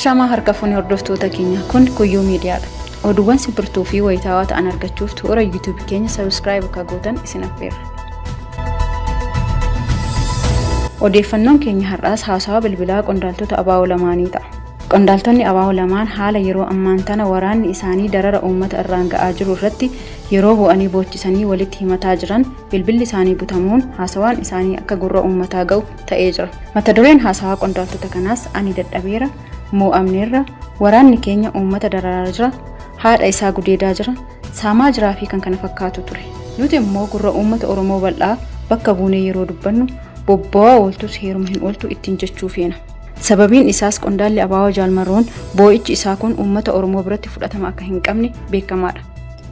Ashamaa harka fuune hordoftoota keenya kun Kuyyuu Miidiyaadha. Oduuwwan simbirtuu fi wayitaawaa ta'an argachuuf toora YouTube keenya subscribe akka gootan isin affeerra. Odeeffannoon keenya har'aas haasawaa bilbilaa qondaaltota ABO lamaanii ta'a. Qondaaltonni ABO lamaan haala yeroo ammaan tana waraanni isaanii darara uummata irraan ga'aa jiru irratti yeroo boo'anii boochisanii walitti himataa jiran bilbilli isaanii butamuun haasawaan isaanii akka gurra uummataa ga'u ta'ee jira. Mata dureen haasawaa qondaaltota kanaas ani dadhabeera, moo'amneerra, waraanni keenya uummata dararaa jira, haadha isaa gudeedaa jira, saamaa jiraa fi kan kana fakkaatu ture. Nuti immoo gurra uummata Oromoo bal'aa bakka buunee yeroo dubbannu bobba'aa ooltus heeruma hin ooltu ittiin jechuu feena. Sababiin isaas qondaalli ABO Jaal Marroon boo'ichi isaa kun uummata Oromoo biratti fudhatama akka hin qabne beekamaadha.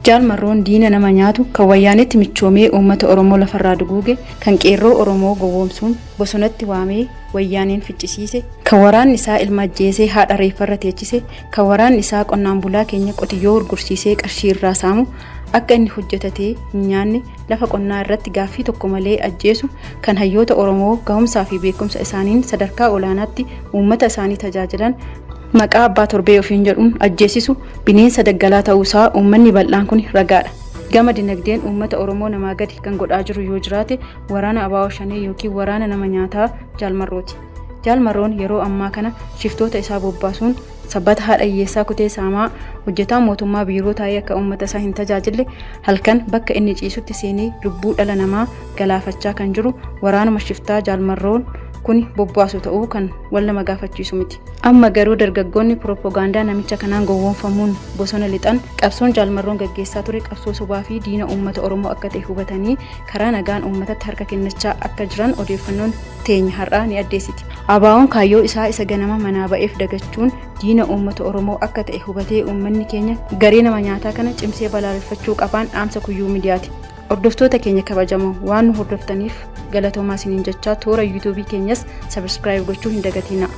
Jaal Marroon diina nama nyaatu kan wayyaanetti michoomee uummata Oromoo lafarraa duguuge, kan qeerroo Oromoo gowwoomsuun bosonatti waamee wayyaaneen ficcisiise, kan waraanni isaa ilma ajjeesee haadha reeffarra teechise, kan waraanni isaa qonnaan bulaa keenya qotiyyoo gurgursiisee qarshii irraa saamu, akka inni hojjetatee hin nyaanne lafa qonnaa irratti gaaffii tokko malee ajjeesu, kan hayyoota Oromoo gahumsaa fi beekumsa isaaniin sadarkaa olaanaatti uummata isaanii tajaajilan maqaa abbaa torbee ofiin jedhuun ajjeesisu bineensa daggalaa ta'uusaa uummanni bal'aan kun ragaadha. Gama dinagdeen uummata Oromoo namaa gadi kan godhaa jiru yoo jiraate waraana ABO Shanee yookiin waraana nama nyaataa Jaal Marrooti. Jaal Marroon yeroo ammaa kana shiftoota isaa bobbaasuun sabbata haadha hiyyeessaa kutee saamaa hojjetaan mootummaa biiroo taa'ee akka uummata isaa hin tajaajille halkan bakka inni ciisutti seenee lubbuu dhala namaa galaafachaa kan jiru waraanuma shiftaa Jaal Marroon kuni bobbaasu ta'uu kan wal nama gaafachiisu miti. Amma garuu dargaggoonni pirooppogaandaa namicha kanaan gowwoomfamuun bosona lixan qabsoon Jaal Marroon gaggeessaa ture qabsoo sobaa fi diina uummata Oromoo akka ta'e hubatanii karaa nagaan uummatatti harka kennachaa akka jiran odeeffannoon teenya har'aa ni addeessiti. ABOn kaayyoo isaa isa ganama manaa ba'eef dagachuun diina uummata Oromoo akka ta'e hubatee uummanni keenya garee nama nyaataa kana cimsee balaaleffachuu qabaan dhaamsa Kuyyuu Miidiyaati. Hordoftoota keenya kabajamoo waan nu hordoftaniif galatoomaa isiniin jechaa toora YouTube keenyas subscribe gochuu hin dagatinaa.